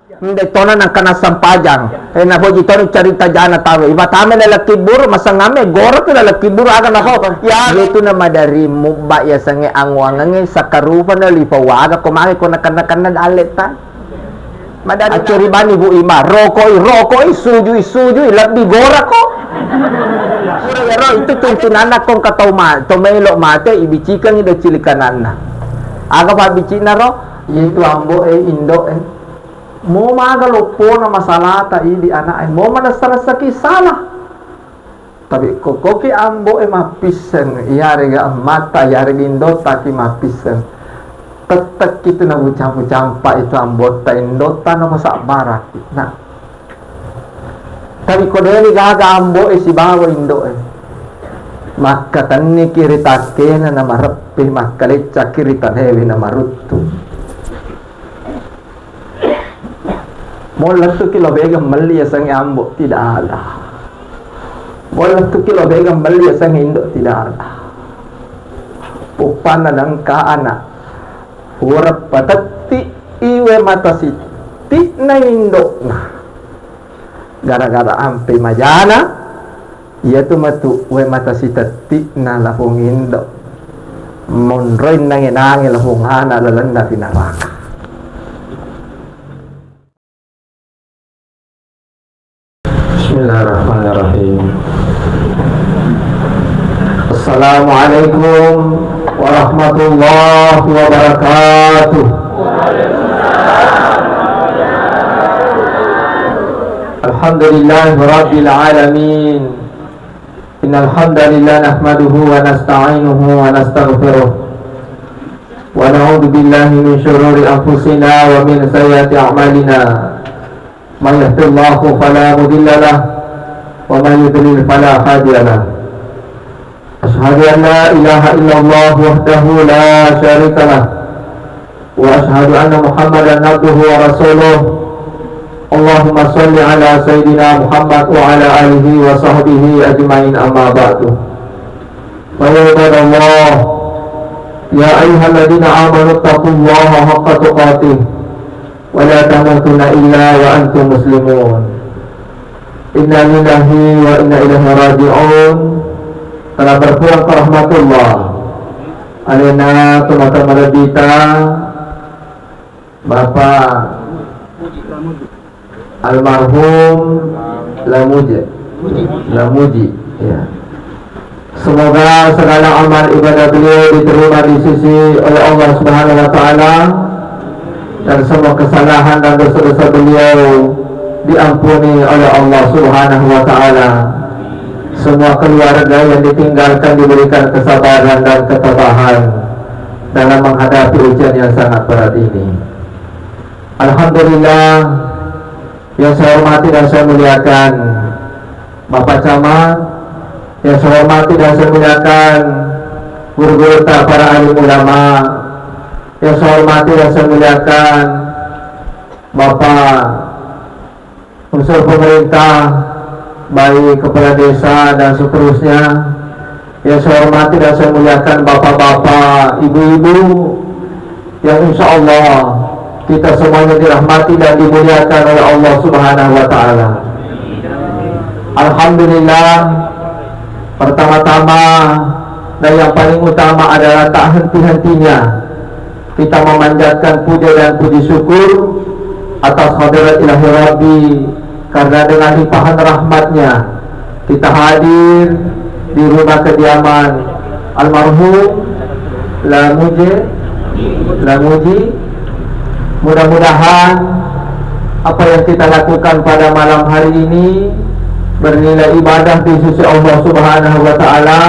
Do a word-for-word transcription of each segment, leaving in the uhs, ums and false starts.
Nde tona nangkana sampajang. Eh, napoji toni carita jana tawe. Iba tame laleng kibburu, masangamme goroki laleng kibburu aga nafau. Ya, itu nama dari mubba yasengnge anguangengnge sakarupa na lipa waga ko mange ko nakenna-kenna dalle ta. Madari acuri bani Bu Ima, rokoi, rokoi, sujui, sujui, lebbi gorako. Pura yaro itu tuntunanna kong ka tau ma-, tau melo mate ibicikangi do cilikananna. Aga pabbicina ro? Itu ambo e, indo e. Mo maga loppona masalata idi anak e, mo manessa-nessaki salah. Tapi kokkoki ambo e mappisseng, iyarega emmata, iyarega indotta ki mappisseng. Tettekki tu nabucampu-campa itu ambotta, indotta napasabbarakki. Nah. Tapi ko deni gaga ambo e sibawa indo e. Makkatenniki ri takkena namareppi, makkaleccaki ri talewe namaruttu. Mo lettuki lo bega melli yasengnge ambo, tidak ada. Mo lettuki lo bega melli yasengnge indo, tidak ada. Uppanna nengka anak. Pura patetti iwe mata sitti'na indokna. Gara-gara ampe majana, iyatu matu we mata sitetti'na lapong indo. Monroi nange-nange lapong ana lalenna ri naraka. Bismillahirrahmanirrahim. Assalamualaikum warahmatullahi wabarakatuh. Alhamdulillahirabbil alamin. Innal hamdalillah nahmaduhu wa nasta'inuhu wa nastaghfiruh. Wa na'udzu billahi min syururi anfusina wa min sayyiati a'malina. May yahdihillahu fala mudilla lah, wa may yudlil fala hadiya lah. Asyhadu an la ilaha illallah wahdahu la syarika lah, wa asyhadu anna Muhammadan abduhu wa rasuluh. Allahumma shalli ala sayyidina Muhammad wa ala alihi wa sahbihi ajmain, amma ba'du. Fa ya ibadallah, ya ayyuhalladzina amanu taqullaha haqqa tuqatih wa la tamutunna illa wa antum muslimun. Inna lillahi wa inna ilaihi raji'un. Telah berpulang ke rahmatullah. Alena tomatoa malebbita Bapak almarhum Lamuji. Lamuji, ya. Semoga segala amal ibadah beliau diterima di sisi oleh Allah Subhanahu wa Ta'ala, dan semua kesalahan dan dosa-dosa beliau diampuni oleh Allah Subhanahu wa Ta'ala. Semua keluarga yang ditinggalkan diberikan kesabaran dan ketabahan dalam menghadapi ujian yang sangat berat ini. Alhamdulillah, yang saya hormati dan saya muliakan Bapak Camat, yang saya hormati dan saya muliakan guru-guru ta, para alim ulama, yang saya hormati dan saya muliakan Bapak unsur pemerintah, baik kepala desa dan seterusnya, yang saya hormati dan saya muliakan bapak-bapak, ibu-ibu, yang insya Allah kita semuanya dirahmati dan dimuliakan oleh Allah Subhanahu wa Ta'ala. Alhamdulillah, pertama-tama dan yang paling utama adalah tak henti-hentinya kita memanjatkan puja dan puji syukur atas hadirat Ilahi Rabbi, karena dengan limpahan rahmatnya kita hadir di rumah kediaman almarhum Lamuje, Lamuji. Mudah-mudahan apa yang kita lakukan pada malam hari ini bernilai ibadah di sisi Allah Subhanahu wa Ta'ala.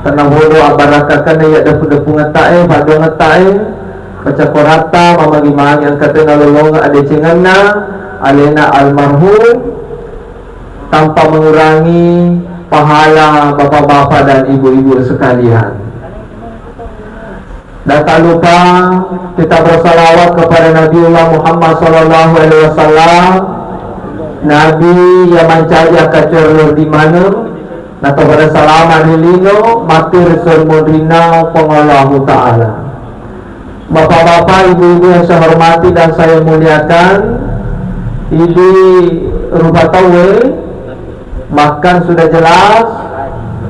Karena bodo abarakakana ya depu-depu ngetae, pado ngetae, baca koratta, mamagi-magi angkatena lolong adecenganna, alena almarhum, tanpa mengurangi pahala bapak-bapak dan ibu-ibu sekalian. Dan tak lupa kita bersalawat kepada Nabiullah Muhammad sallallahu alaihi wasallam, Nabi yang mancaji akkacorlo di mana, na kepada salama ri lino, mati ri sumurina Puang Allahu Ta'ala. Bapak-bapak, ibu-ibu yang saya hormati dan saya muliakan, Idi rupa tauwe, bahkan sudah jelas,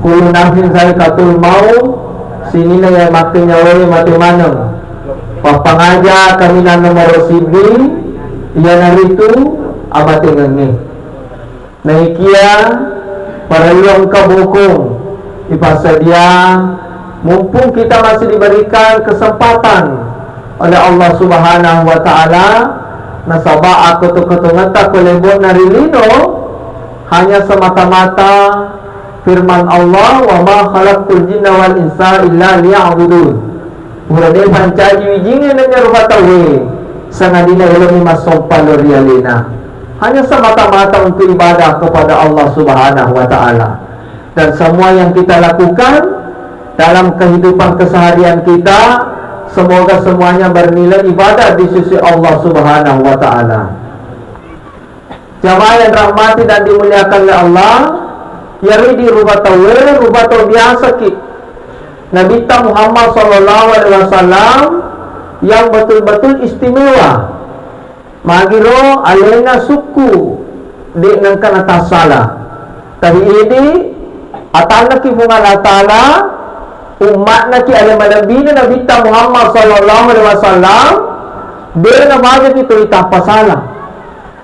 kullu nafsin zaikatul maut, sininna iya makkenyawae mate maneng. Pappangaja kaminang nomoro siddi, iyanaritu amatengengnge. Naikia parellu engka bokong ipassadia, mumpung kita masih diberikan kesempatan oleh Allah Subhanahu wa Ta'ala, nasaba akkoto-kotongetta ko lebonna ri lino hanya semata-mata firman Allah, "Wa ma khalaqtul jinna wal insa illa liya'budun." Pura de pancaji wijingnge nennia rupa tauwe, sangadinna elo'mi massompa lao ri alena. Hanya semata-mata untuk ibadah kepada Allah Subhanahu wa Ta'ala. Dan semua yang kita lakukan dalam kehidupan keseharian kita, semoga semuanya bernilai ibadah di sisi Allah Subhanahu wa Ta'ala. Jamaah yang rahmati dan dimuliakan oleh Allah, iyaro idi rupa tauwe, rupa tau biasaki Nabitta Muhammad sallallahu alaihi wasallam yang betul-betul istimewa. Magiro alena sukku, de nengka natassala. Tapi idi atannaki Puang Allah Ta'ala, ummatnaki ale malebbina Nabitta Muhammad sallallahu alaihi wasallam, de namajaki tuli tappasala.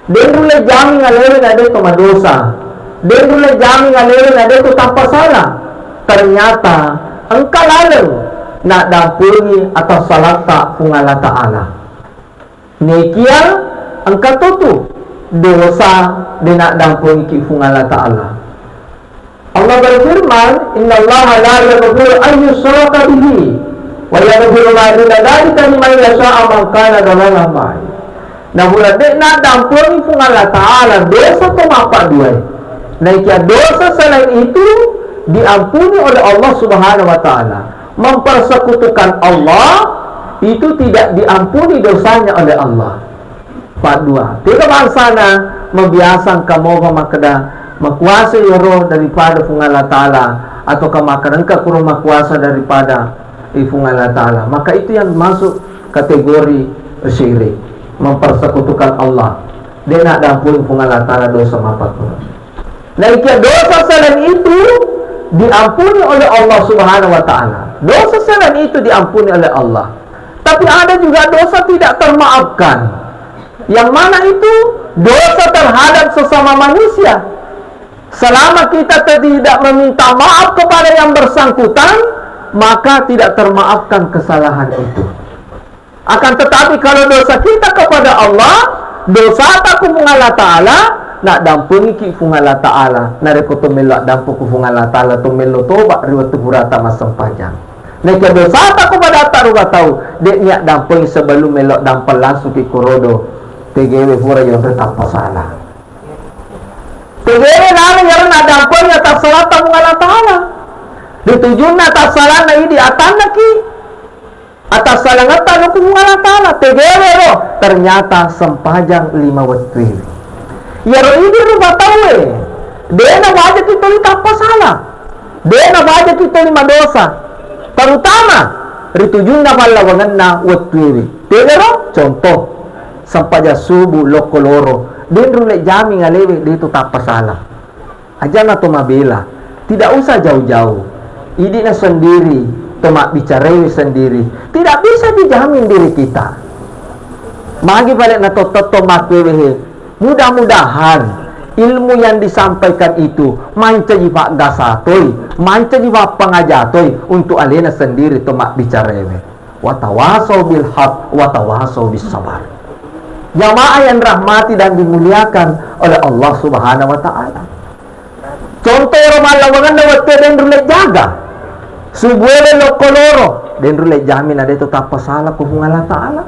Denrulle jaming alewe na de to madosa. Denrulle jaming alewe na de to tappasala. Ternyata engka laleng naddampengi atassalatta Puang Allah Ta'ala. Nekia engka totu dosa de naddampengiki Puang Allah Ta'ala. Allah berfirman, "Innallaha la yaghfiru an yushraka bihi wa yaghfiru ma duna dzalika liman yasha wa man kana dzalaman ba'id." Nabuda de naddampengiki Puang Allah Ta'ala dosa to mappaduai. Naikia dosa selain itu diampuni oleh Allah Subhanahu wa Ta'ala. Mempersekutukan Allah itu tidak diampuni dosanya oleh Allah. Paddua. Tega bangsana mabiasa engka mopa makkeda makuasa iyaro daripada Puang Allah Ta'ala, ataukah makkeda engka kuro makuasa daripada Puang Allah Ta'ala. Maka itu yang masuk kategori syirik, mempersekutukan Allah. De naddampengiki Puang Allah Ta'ala dosa mappaduai. Naikia dosa selain itu diampuni oleh Allah Subhanahu wa Ta'ala. Dosa selain itu diampuni oleh Allah. Tapi ada juga dosa tidak termaafkan. Yang mana itu dosa terhadap sesama manusia. Selama kita tidak meminta maaf kepada yang bersangkutan, maka tidak termaafkan kesalahan itu. Akan tetapi, kalau dosa kita kepada Allah, dosata ku Puang Allah Ta'ala, naddampengiki Puang Allah Ta'ala. Narekko to mello addampeng ku Puang Allah Ta'ala, to mello toba ri wettu purata massempajang. Naikia dosata ku pada atta rupa tau, de niaddampengi sebelum mello dampeng langsungki korodo. Tegewe pura yonre tappasala. Tegewe nana yaro naddampengi atassalatta Puang Allah Ta'ala. Ritujunna atassalanna idi atannaki atassalangetta lo ku Puang Allah Ta'ala, tegewe ro, ternyata sempajang lima wettuewe. Iyaro idi rupa tauwe, de nawajaki tuli tappasala, de nawajaki tuli madosa, terutama ritujunna pallawangenna wettuewe. Tegaro, contoh, sempajang subuh lokko loro, denrulle jaming alewe de to tappasala. Ajana to mabela, tidak usah jauh-jauh. Idina sendiri, to mabbicarai sendiri. Tidak bisa dijamin diri kita. Magi balik na to, to, to makkewe he. Mudah-mudahan ilmu yang disampaikan itu mancaji paggasa toi, mancaji pappangaja toi untuk alena sendiri to mabbicarai. Watawasau bil haq, watawasau bis sabar. Jamaah yang rahmati dan dimuliakan oleh Allah Subhanahu wa Ta'ala. Contoh ero mallawangenna wettu denrulle jaga. Subuh ero lokko loro, denrulle jamin ada itu tappasala ku Puang Allah Ta'ala.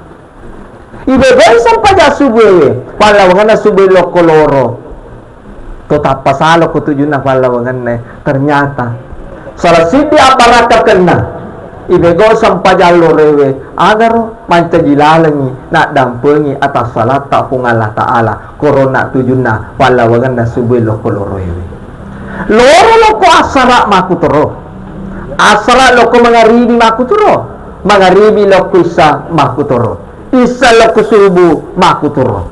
Ibebai sempajang subuh ewe, pallawangenna subuh lokko loro. To tappasala ko tujunna pallawangenna. Ternyata salah siddi abbarakkakenna ibego sempajang loroewe, agaro mancaji lalengngi naddampengi atassalatta Puang Allah Ta'ala, korona tujunna pallawangenna subuh lokko loroewe. Loro lokko assara makkutoro. Assara lokko mangaribi makkutoro. Mangaribi lokko issa makkutoro. Issa lokko subuh makkutoro.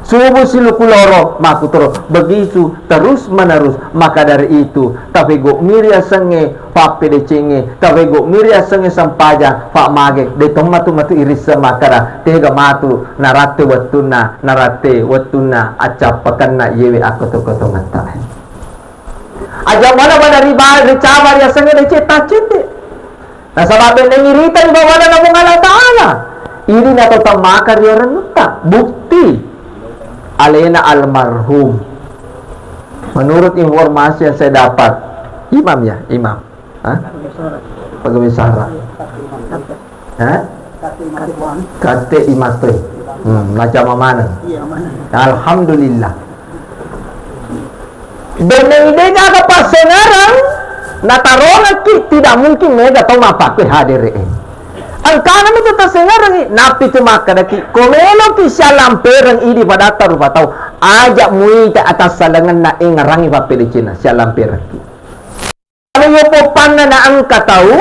Subuh siluku loro, makkutoro. Begitu terus menerus. Maka dari itu, tafego miri asengnge pappedecengnge, tafego miri asengnge sempajang, fa mage, de tomma tu matu irisseng makkeda, tega matu naratte wettunna, naratte wettunna accappakenna yewe akkoto-kotongetta. Aja mana pada riba, ricaba riasengnge deceng taccende. Nasaba benneng irita ri bawana Puang Allah Ta'ala. Idi nato tammaka ri orangetta. Bukti. Alena almarhum. Menurut informasi yang saya dapat, imam ya, imam. Hah? Pegawai sara. Hah? Kate imatoi. Hmm, macam mana? Alhamdulillah. Benneng de gaga passengereng, natarongekki, tidak mungkin mega tau mappakkue hadere e. Engkana mi tu tassengerengi, nappi tu makkedaki, ko meloki sialampereng idi padatta rupa tau, aja muita atassalengenna engerangi pappedecenna, sialamperekki. Kalau yo poppanna na engka tau,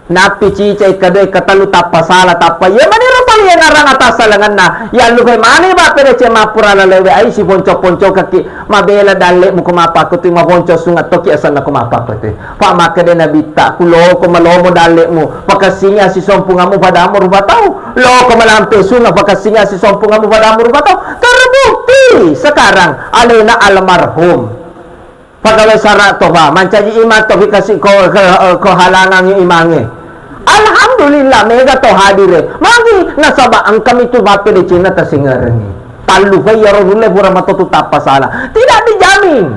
nappi cicai kedua, katellu tappa sala, tappa iya maniro pale iya ngarang atassalengenna, yallupai mani bappedeceng mappura lalewe ai siponco-poncokekki, mabela dalle'mu ko mappakkutui, maponco sunga tokki asenna ko mappakkutui. Pa makkeda Nabitta, ku loko malomo dalle'mu, pakessingi asisompungammu padamu rupa tau, loko malampe sunga, pakessingi asisompungammu padamu rupa tau. Terbukti sekarang alena almarhum. Pegawai sara tofa, mancaji imang tofi kasi ko, ko, ko halangangi imangnge. Alhamdulillah, mega to hadire. Magi nasaba engkami tu pappedecenna tasengerengi. Tallupai iyaro nulle pura matotu tappa sala. Tidak dijamin.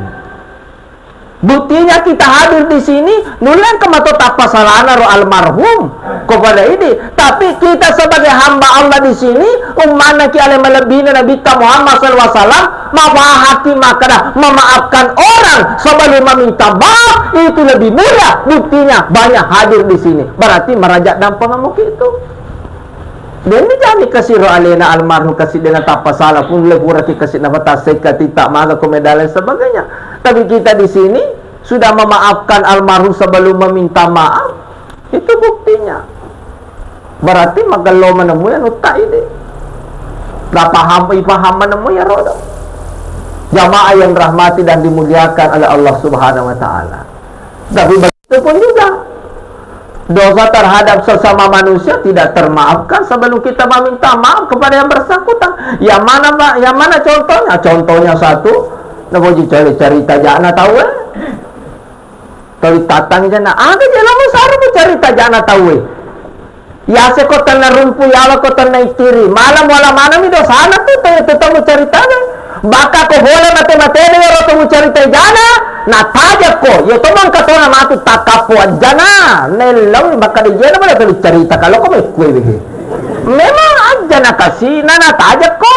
Buktinya kita hadir di sini, nulle engka mato tappa salana ro almarhum. Ko pada idi, tapi kita sebagai hamba Allah di sini, ummanna ki ale malebbina Nabitta Muhammad sallallahu alaihi wasallam, mafahaki makkeda memaafkan orang sebelum meminta maaf itu lebih mulia. Buktinya banyak hadir di sini. Berarti meraja dampeng kamu itu. Demi jani kasiro alena almarhum kasi dengan tappa salah pun le pura ki kasi nafata seka tita maga komeda lain sebagainya. Tapi kita di sini sudah memaafkan almarhum sebelum meminta maaf. Itu buktinya. Berarti magello menemui anu tak ini. Dah paham, ipaham menemui ya rodo. Jamaah yang rahmati dan dimuliakan oleh Allah Subhanahu wa Ta'ala. Tapi begitu pun juga dosa terhadap sesama manusia tidak termaafkan sebelum kita meminta maaf kepada yang bersangkutan. Yang mana, Pak? Yang mana contohnya? Contohnya satu, napoji cari cerita jana tahu eh? Toli tatang jana, aga je lama saru cerita jana tahu eh? Yase ko tenna rumpu, yawa ko tenna itiri. Malam wala manami dosana tu, tu, tu temu ceritana. Baka ko bola mate-mate de ro temu cerita jana, nataja ko. Yo to mangka tona matu takappo ajana. Nellau baka de jena pada temu cerita kalau ko me kue behe. Memang ajana kasi, na nataja ko.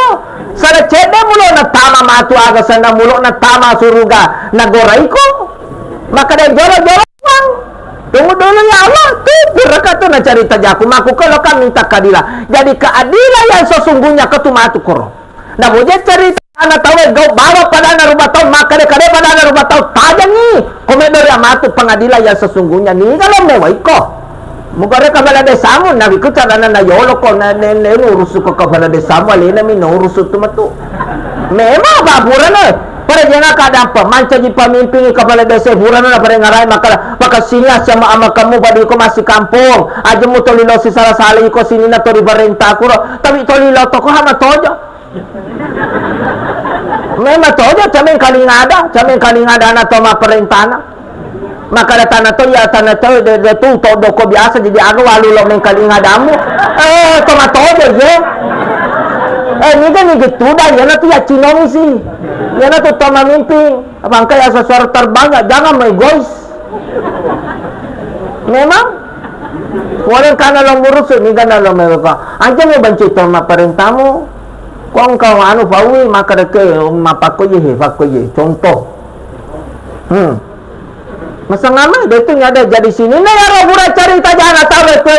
Sala cedde mulo na tama matu aga sana mulo na tama suruga na gorai ko. Maka de jolo-jolo Tunggu dulu ya Allah, tu puraka tu na cerita jaku, maku kalau kan minta keadilan. Jadi keadilan yang sesungguhnya ketu matu koro. Nah, boja cerita anak tahu gau bawa pada anak rumah tahu, maka de kade pada anak rumah tahu tajangi. Komedori matu pengadilan yang sesungguhnya ni kalau mewah iko. Mugare kepala desamu, nabi ku carana na yolo ko na nene urus ko kepala desamu, alena mi no urus tu matu. Memang apa purana? Pada jangan kadampa mancaji pemimpin kepala desa purana na pada ngarai maka Maka singa sama ama kamu pada iko masih kampung. Aja mu toli lo si salah-salah iko sini na tori barenta kuro. Tapi toli lo toko hama tojo. Memang tojo, cameng kaling ada, cameng kaling ada anak toma perintana. Maka ada tanah to ya tanah to de, de tu to doko biasa jadi aga walu lo meng kaling adamu. Eh, toma tojo je. Eh, niga niga tuda ya na tu ya cinong si. Ya na tu toma mimpin. Abang kayak sesuara terbanyak, jangan mau egois. Memang boleh karena lo ngurus ini kan lo mereka. Aja mau benci sama perintahmu. Kong kau anu paui maka deke mapako ye, pako ye. Contoh. Hmm. Masa ngama dia tu ada jadi sini. Nah ya pura cerita jana tahu itu.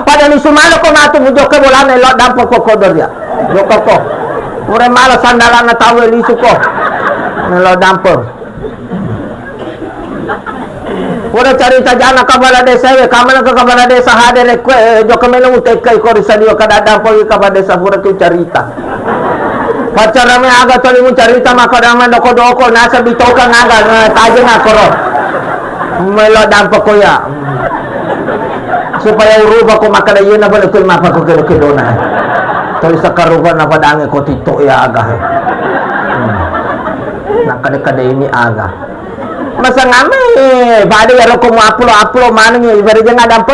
Pada ni sumalo ko matu mujo ke bolana lo dampo ko kodor ya. Lo koko. Pura malas sandalana tahu lisu ko. Lo dampo. Pura carita jana kepala desa we, kamana ke kepala desa hadere kue, eh, joko melo utekai ko risadio kada dampo kepala desa pura tu carita. Paccarame aga toli mucarita makkada madoko-doko, nasaba bitokang aga, eh, tajeng akkoro. Melo dampekko ya. Supaya urupa ko makkada iyena pada tuli mappakko kedo-kedona. Toli sakarupa napadange ko tito ya aga. Hmm. Nakkada-kadaini aga. Masangame, pada yaro ko muaplo-aplo maneng, ibaratnya ngadampe,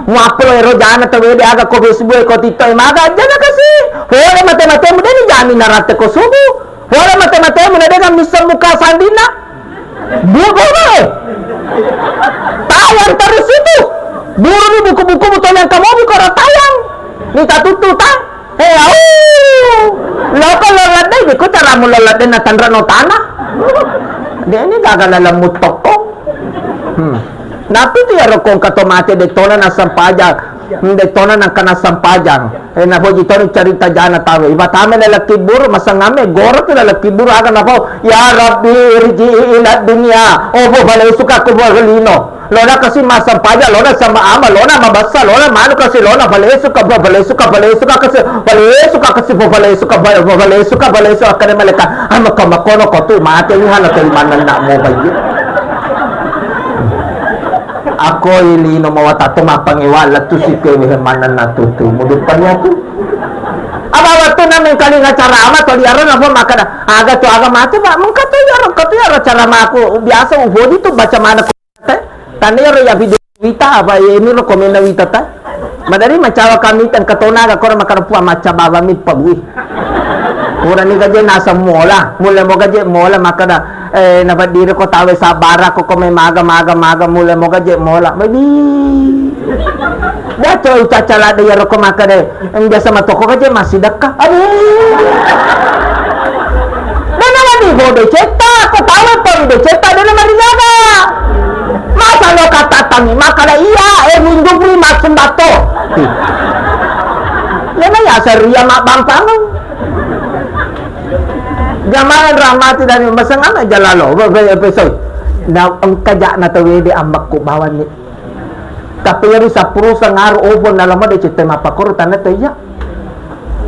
muaplo ero jana tawede aga ko Facebook e, ko TikTok e, maga jana kasi. Pole mate-matemu, deni jami narate ko subuh. Pole mate-matemu, na dengan misseng muka sandina. Bu-, bu-, bu-, tayang terus itu. Buru ni buku-buku betul yang kamu buka orang tayang. Minta tutu, tang. Eh, au! Loko loladde, de ko caramu loladde na tanrano tanah. De ini gaga laleng muttokko. Hmm. Napi tu yaro kongka to mate de tona na sempajang. Hmm, de tona nangka na sempajang. Eh, na poji toni carita jana tawe. Iba tame laleng kibur, masangame goro tu laleng kibur aga na pau. Ya Rabbi irji'i ila dunya. Oh, bo bale suka ko bo lino. Lona kasi massempajang, lona sama ama, lona mabessa, lona manu kasi, lona balesu ka, balesu ka, balesu ka kasi, balesu ka kasi, balesu ka, balesu ka, balesu ka, akkana malaikat, ama ka makono ko tu mate ni hana teri manenna mo bayi. Ako ilino mawatato mapangewa lettu sikewe manenna tutu mudupannya tu. Apa waktu na mengkalinga carama to diaro napa makkada, aga tu aga mate, Pak, mengka tu yaro, ka tu yaro caramaku biasa ubodi tu baca mana. Te, tanda iyaro ya video wita apa ya ini lo komenna wita ta. Madari macawa kami tang katona ga kora makkada pua macca baba mi pagui. Pura ni gaje naseng mola, mulle mo gaje mola makkada, eh, napaddiri ko tawe sabara ko, ko me maga, maga, maga, mulle mo gaje mola. Babi. Dato ucaca ladde iyaro ko makkada, Yang biasa matoko aja masih dekat. Aduh. Dena mani ho decetta, aku tahu apa decetta, dena mani jaga. Masa lo katatangi, makkada iya, eh, minjumni maksum bato. Dena ya seria mak bangkang. Jamaah rahmati dan masang anak jalalo, be-, be-, besok. Na engka jakna tawede ambakku bawang ni. Tapi iyaro sappuru sengaro opo nalama de cette mappakoro tanda taiya.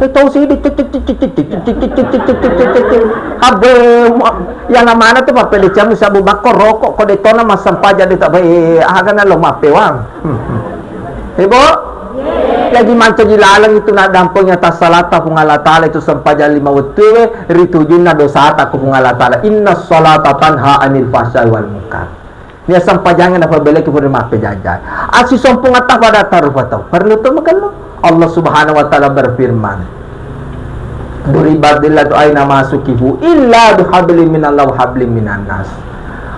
Eh, tau sidi, tik, tik, tik. Habbe, mu-, yana mana tu mappede camu sabu bakko rokok ko de tona massempajang de tak baik, eh, aga na lo mappewang. Hmm, hmm. Ibu, lagi mancaji laleng itu nak dampengnya tassalata Puang Allah Taala itu sempajang lima wettu we, ritujunna dosata ku Puang Allah Taala. Inna salata tanha anil fahsya'i wal munkar. Nia sempajangna napabelaki pura mappejajai. Assisompungetta pada tarupa tau. Perlu tu magello. Allah Subhanahu wa Ta'ala berfirman, "Duribat lilladzina aina ma sukifu illa bihablin minallah wa hablin minan nas."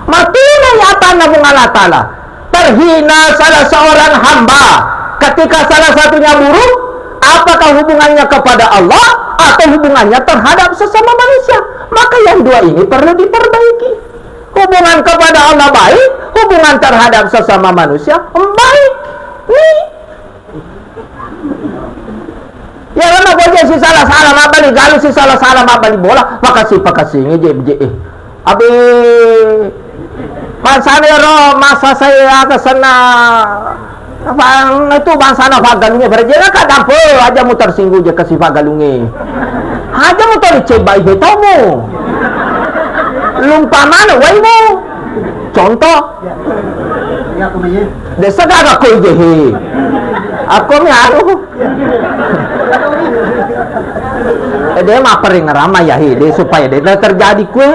Matunai atanna Puang Allah Ta'ala. Terhina salah seorang hamba ketika salah satunya buruk, apakah hubungannya kepada Allah atau hubungannya terhadap sesama manusia? Maka yang dua ini perlu diperbaiki. Hubungan kepada Allah baik, hubungan terhadap sesama manusia baik. Ni. Ya, karena kau jadi si salah-salah mabbali galu, si salah-salah mabbali bola, pakasi-pakasi, ngeje-je, eh. Abe, bangsana ro, masa saya ke sana. Apa itu bangsana paggalunge, berjela ka dampe, aja mu tersinggung je kasi paggalunge. Aja mu tori cebai betomu. Lumpa mana waimu? Contoh. Desa gaga koi jehe. Aku mi aru. Eh, dia mah pering ramai ya, he, dia supaya dia terjadi kue.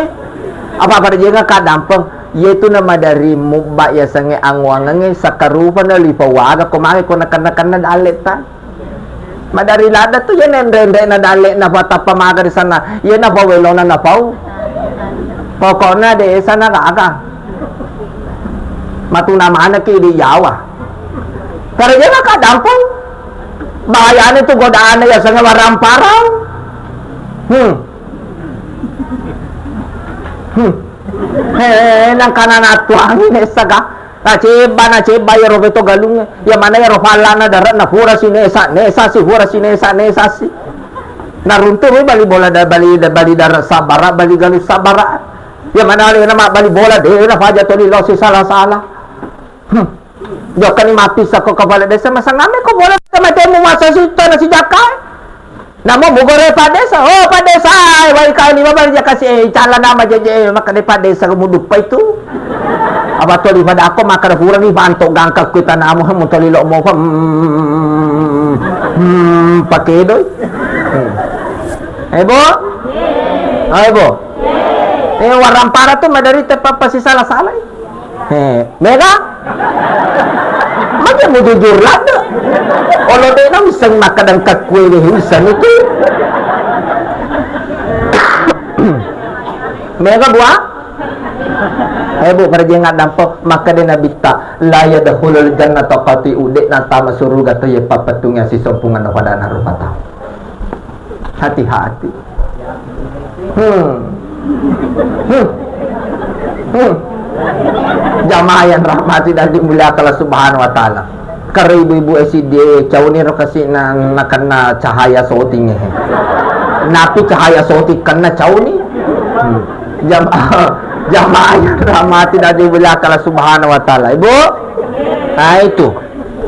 Apa-apa dia nggak kadampeng. Iyatu na maderri mubba yasengnge anguwangengnge sakkarupana lipawaga ko mage ko nakenna-kenna dalle'ta. Maderri ladde tu iya nenre-enre'na dalle'na patappa maga ri sana, iya napau welona napau. Pokokna de' sana gaga. Matuna manekki di Jawa. Karejana kadampeng. Bahayana tu godaanna yasengnge waramparang. Hmm. Hmm. He, nangkana natuangi nessa ga. Nacebba, nacebba iyaro beto galungnge. Iya mana iyaro pallana dare'na pura si nesa, nesa si pura si nesa, nesa si. Naruntu mi bali bola da-, bali, bali dare' sabbara, bali galu sabbara. Iya mana alena mabbali bola de' nafaja toli lao si sala-sala. Hmm. Jokkani mappissa ko kepala desa, masangamme ko bola matemu masa sutta na sijakka. Namo mugore Pak Desa, oh Pak Desa, eh, wai kau lima bali jakasi, eh, calana majeje, eh, makkeda Pak Desa muduppa itu. Apa to di pada aku makkeda pura ni pantok gangka ku tanamu, mutoli lo mo, hmm, hmm, pakai doi. Hmm. Eh, Bu? Eh, Bu? Eh, warampara tu maderita pa-, pasi salah-salah. He, mega? Magi mu jujur ladde. Olo de na wiseng makkeda kakkue de wiseng itu. Mega, Bu, ah? Eh, Bu, perjeng addampo, makkeda Nabitta, "La yadkhulul jannata qati'u," de na tama suruga to ye papettungi sisompungan pada na rupa tau. Hati-hati. Hmm. Hmm. Hmm. Jamaah yang rahmati dan dimuliakan Allah Subhanahu wa Ta'ala. Kare ibu-ibu S D, cauni ro kasi na, nakenna cahaya syuting, eh. Napi cahaya syuting kenna cauni? Hmm. Jamaah, jamaah yang rahmati dan dimuliakan Allah Subhanahu wa Ta'ala. Ibu? Nah, itu.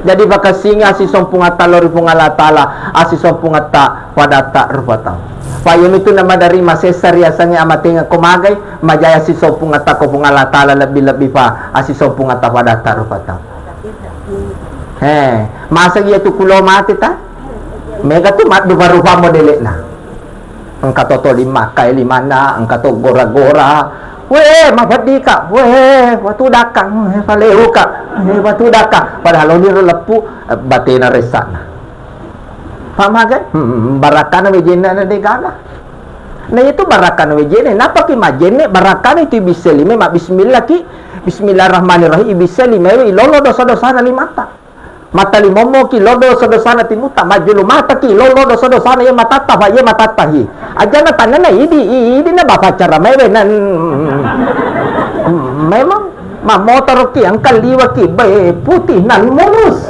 Jadi, pakassingi assisompungetta lao ri Puang Allah Taala, assisompungetta padatta rupa tau. Fa iyamitu namaderri masessa riasengnge amatengekko magai, majai assisompungetta ko Puang Allah Taala, lebbi-lebbi fa assisompungetta padatta rupa tau. He, masagi iyatu kulo mate ta? Mega tu maddupa-rupa modele'na. Engka to toli makkai limanna, engka to gora-gora. Weh, mapeddi ka. Weh, watu dakka. Weh, paleu ka. Weh, watu dakka. Padahal oni ro leppu, eh, batena ressana. Paham ga? Hmm, barakkana wejena na de gaga. Nah, itu barakkana wejena. Napaki majenne barakkana itu ibisse lime, ma bismillah ki. Bismillahirrahmanirrahim. Ibisse lime, ilolo dosa-dosana limatta. Mattalimommoki lolo dosa-dosana timutta, majjulu mataki lolo dosa-dosana iya matatta, fa iya matatta hi. Ajana tannana idi, i-, idi na bapacara mewe nan, memang mammotoroki engka liwaki, be, putih nan mulus.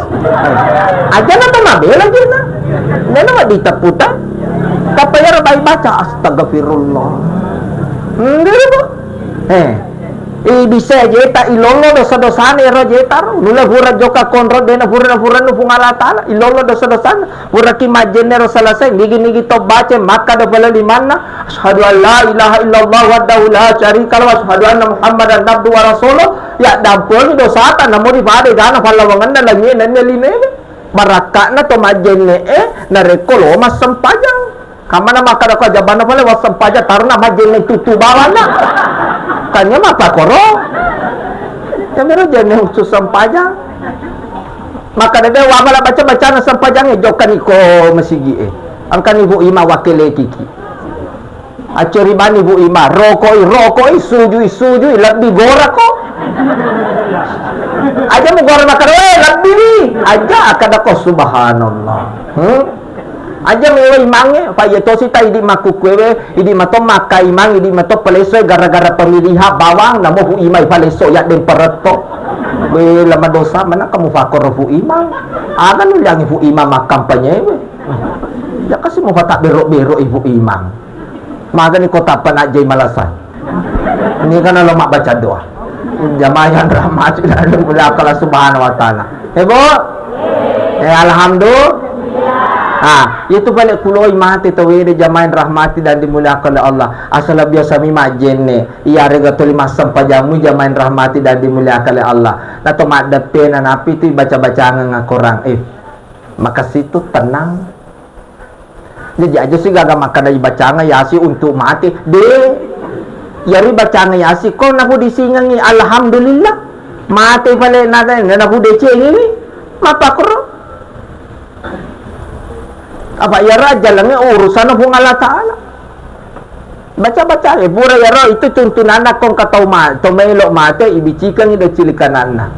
Ajana to mabela jena. Nena madita puta. Kapayara bai baca, astagfirullah. Nggih, Bu. Eh. Ibisse jeta, ilollo dosa-dosana ero jeta ro. Nula fura jokka konro, dena fura, fura nu Puang Allah Taala, ilollo dosa-dosana. Furaki majjenne ro selesai, nigi-nigi to baca, makkada pale limanna, "Asyhadu an la ilaha illallah wahdahu la syarika lahu, wa asyhadu anna Muhammadan abduhu wa rasuluh." Ya, dampengi dosata, namo di pada gana pallawangenna langie nennia linewe. Barakka'na to majjenne e, narekko lo massempajang. Kammana makkada ko jabanna pale wassempajang, taruna majjenne tutu bawanna. Tanya mapakoro. Yamiro jenne khusus sempajang. Makkada de wamala baca-bacana sempajangnge, jokkani ko masigi e. Engkani Bu Ima wakkele kiki. Accori bani Bu Ima, rokoi, rokoi, sujui, sujui, lebbi gora ko. Aja mu gora makkada, "Weh, lebbi ni." Aja akkada ko, subhanallah. Hmm? Aja mewa imangnge, fa iya tosi ta idi makkukkuewe, idi mato makka imang, idi mato palesoe gara-gara pemilihan bawang, namo fu imai paleso ya demperetto. We, lama dosa mana kamu fakor fu imang. Aga nuliangi fu imang makkampanyewe. Ya kasi mu fata bero-bero ibu imang. Magani kota panajjai malasai. Ini kan lo mabbaca doa. Jamaah yang rahmati dan dimuliakan Allah Subhanahu wa Taala. Eh, Bu? Eh, alhamdulillah. Ah, itu balik kuloi mate tawede jamaah yang rahmati dan dimuliakan oleh Allah. Asal biasa mi majenne, iya rega tuli massempajammu jamaah yang rahmati dan dimuliakan oleh Allah. Nato maddeppena napi tu baca-bacaan ngakorang. Eh, makasitu tenang. Jaji aja si gaga makkada ibacanga Yasin untuk mate. De. Yari bacanga Yasin ko nafu disingengi alhamdulillah. Mate pale nada nafu decengi. Mapakro. Apa yara jalannya urusan Puang Allah Taala. Baca-baca, eh, pura yaro itu tuntunanna kong ka tau ma-, tau melo mate, ibicikangi do cili kananna.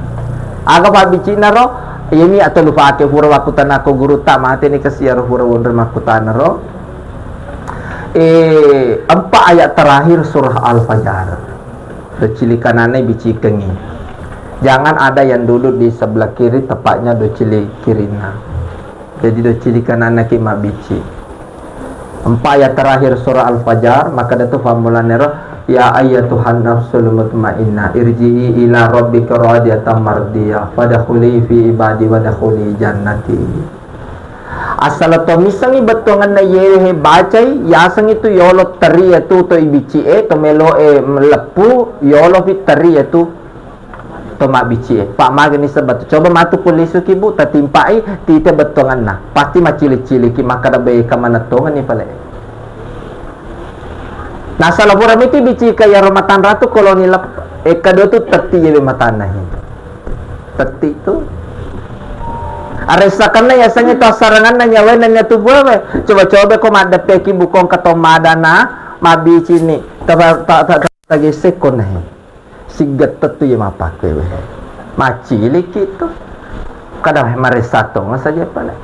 Aga pabbicina ro, iyami atau lupake pura wakutanako gurutta mate ni kasi yaro pura wonre makkutana ro. Eh, empat ayat terakhir surah Al-Fajar. Do cili kananna ibicikangi. Jangan ada yang duduk di sebelah kiri, tepatnya do cili kirinna. Jadi do cili kananna ki mabbici. Empat ayat terakhir surah Al-Fajar, makkada tu fammulanero, "Ya ayyatuhan nafsul mutmainnah, irji'i ila rabbiki radiyatan mardiyah, fadkhuli fi ibadi wadkhuli jannati." Asala to missengngi bettuangenna iyewe he bacai, yasengngi tu yolo teri iyatu to ibicci e, to melo e leppu, yolo fi teri iyatu to mabbicci e. Pa magani sebettu. Coba matu kulisuki, Bu, tatimpai, tite bettuangenna. Pasti maccili-ciliki, makkeda, "Be, kamanettongenni pale." Nasala pura miti bicika iyaro matanra tu koloni lep-, e, kedua tu tetti iyewe matanna he. Tetti tu. Aressakenna yasengnge tu assaranganna nyawae nennia tubuewe. Coba-coba ko maddeppeki bukong katommadana, mabbicini. Ta-, ta-, ta-, ta-, tagessekko nahe. Sigette tu iye mappakkuewe. Macciliki tu. Kada maressa tongeng saja pale.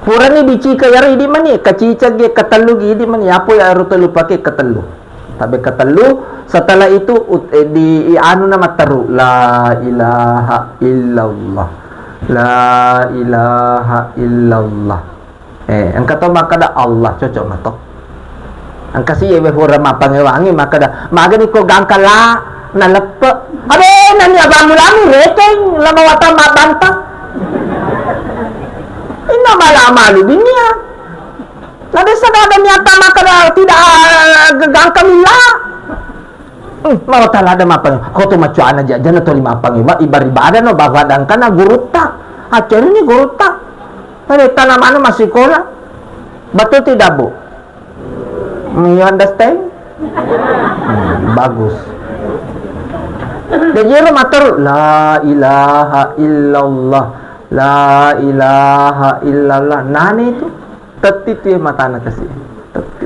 Purani bicika iyaro idi mani, kaciceggi, katellu gi idi mani, apa iyaro tellu pake katellu. Tabe katellu, setelah itu ut-, eh, di, i anu na matteru, "La ilaha illallah. La ilaha illallah." Eh, engka to makkeda Allah, cocok mato. Engka si iyewe pura mappangewangi makkeda, "Magani ko gangka la naleppe." Abe, nani abang mulami rekeng, lama wata mabanta. Inna mala malu binia. Nade sada ada niata makkeda tidak, eh, gangka mila. Hmm, mawatala ada mappange. Ko to macuana jajana to ri mappange. Ba ibar-, ibadah no, bawa dangkana gurutta. Akhirnya gurutta. Pada tanaman masih sekolah. Betul tidak, Bu? Hmm, you understand? Hmm, bagus. Jadi ero matur, "La ilaha illallah. La ilaha illallah." Nani itu? Tetti tu iye matanna kasi. Tetti.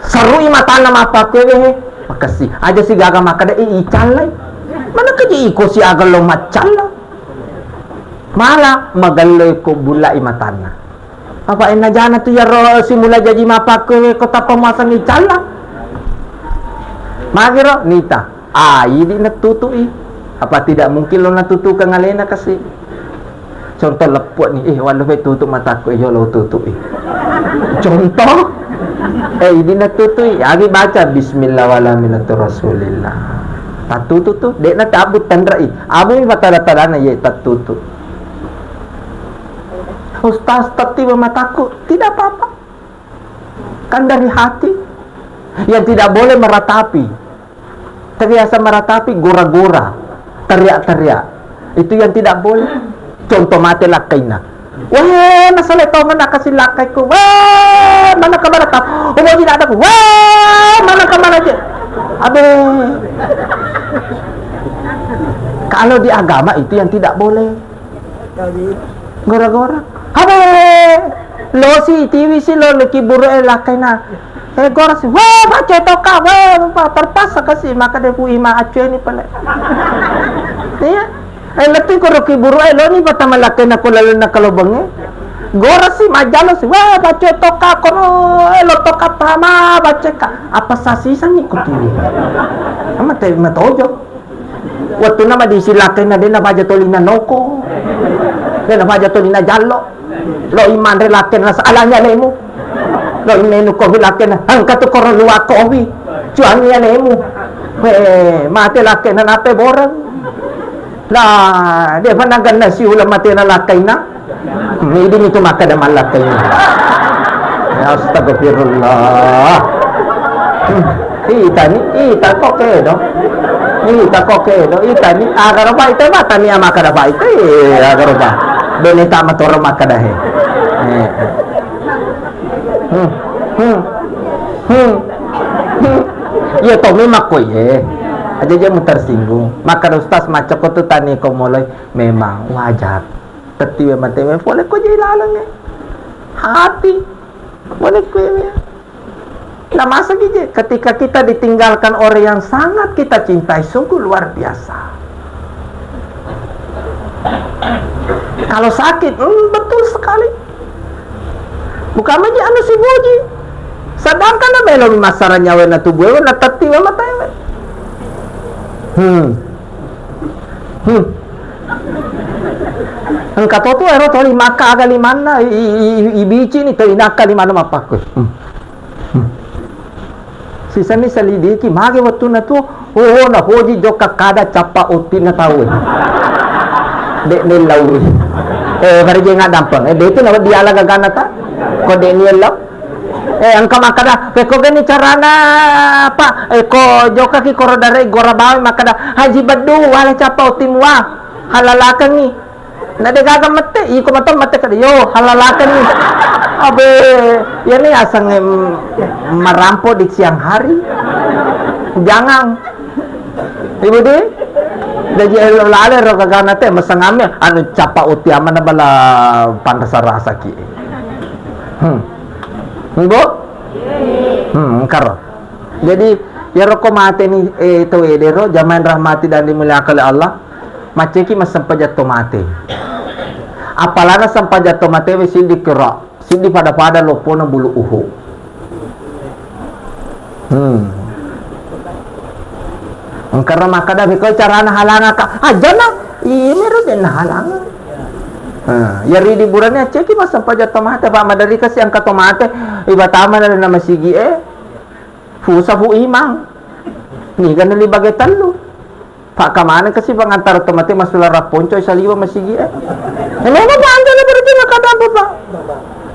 Serui matanna mappakkuewe he. Makessi. Aja sigaga makkeda, "Eh, icallai." Mana keji iko siaga lo maccalla. Mala magelloi ko bullai matanna. Apa enna jana tu iyaro simula jaji mappakkuewe ko tappa muaseng icalla. Magero nita. Ah, idi natutui. Apa tidak mungkin lo natutukeng alena kasi? Contoh leppo ni, eh, wallo fe tutu matakku, eh, yo lo tutui. Contoh, eh, idi natutui, agi baca bismillah wala minatu rasulillah. Tatutu tu, dek na tabu tenrei. Abu mi patada-tadana ye tatutu. Ustaz, tatiba matakku, tidak apa-apa. Kan dari hati. Yang tidak boleh meratapi. Terbiasa meratapi gora-gora, teriak-teriak. Itu yang tidak boleh. Contoh mate lakkainna. Weh, nasale tongenna kasi lakkaiku. Weh, mana kamana ka? Umoji nadaku. Weh, mana kamana je? Abe. Kalau di agama itu yang tidak boleh. Gora-gora. Habe! Losi, tiwi si lo, lo kiburu e lakkaina. Eh, gora si. Wah, baca toka, wah, terpaksa kasi maka de bu ima acue ni pale. Iya. Eh, lettu ko ro kiburu e lo ni patama lakkaina ko lalenna kalobenge. Gora si majalo si. Wah, baca toka kono, eh, lo toka tama baca ka. Apa sasi sangi ko tiwi. Ama te matojo. Wettunna madisi lakkainna, de nabaja tolina noko. De nabaja tolina jallo. Lo imanre lakkainna, salahnya lemu. Lo imenu kopi lakkainna, engka tu koro lua kopi. Cuangi alemu. He, mate lakkainna nape boreng. Lah, de panaganna siula matena lakkainna. Hmm, idi mitu makkeda mallakkai. Astagfirullah. Hmm, itani, ita kok kedo. Ita kok kedo, itani. Agaro baite matani makkeda baite, agaro ba. Bene tama toro makkeda he. Eh, eh. Hmm, hmm, hmm, hmm. Iya to memang kok ye. Aja je mu tersinggung. Makkeda ustaz macako tu tani ko moloi memang wajar. Tettiwe matewe, pole ko je laleng e. Hati. Pole ko ye. Nah, masa gigi, ketika kita ditinggalkan orang yang sangat kita cintai, sungguh luar biasa. Kalau sakit, hmm, betul sekali. Bukan aja anu si boji. Sedangkan na melo massara nyawa na tubuh, na tettiwe matewe. Hmm. Hmm. Engka to tu ero to lima ka aga limanna, i, i, i, i, ibici ni to inakka limanna mappakku. Hmm. Hmm. Sisenni selidiki, mage wettunna tu, oh, na poji jokka kada cappa ottinna tau. Dek nellau. Eh, farijengnga dampeng. Eh, de' tu nawedding diala gagana ta? Ko de' ni ello. Eh, engka makkada, "Pekko gani carana, Pak?" Eh, ko jokaki koro dare' gora bawa makkada, "Haji Beddu, wale cappa utimmu wa. Halalakengngi." Na de' gaga mette, iko mato mette kada, "Yo, halalakengngi." Abe, iyani aseng, em, marampo di siang hari. Jangan. Ibu di? Jaji elo lale ro gagana te, mesengame, anu cappa uti amana bala panrasa-rasa ki. Hmm. Ibu? Hmm, engkaro. Jadi, iyaro ko mate ni, eh, tau ede ro, jamaah yang rahmati dan dimuliakan oleh Allah, macceki massempajang to mate. Apalana sempajang to mate we siddi kira. Siddi pada-pada loppona bulu uhu. Hmm. Engkara makkada, "Miko carana halangaka?" Ajana, iya mero de' nahalanga. Nah, yari di burane acceki massempajang to mate, Pak, maderri kasi engka to mate, ibatama na masigi e, fusa fu imang. Niga neli bage tellu. Pakkamana kasi pangantara to mate masulara ponco saliwa masigi e. E, memang panjang berarti makkada, Pak.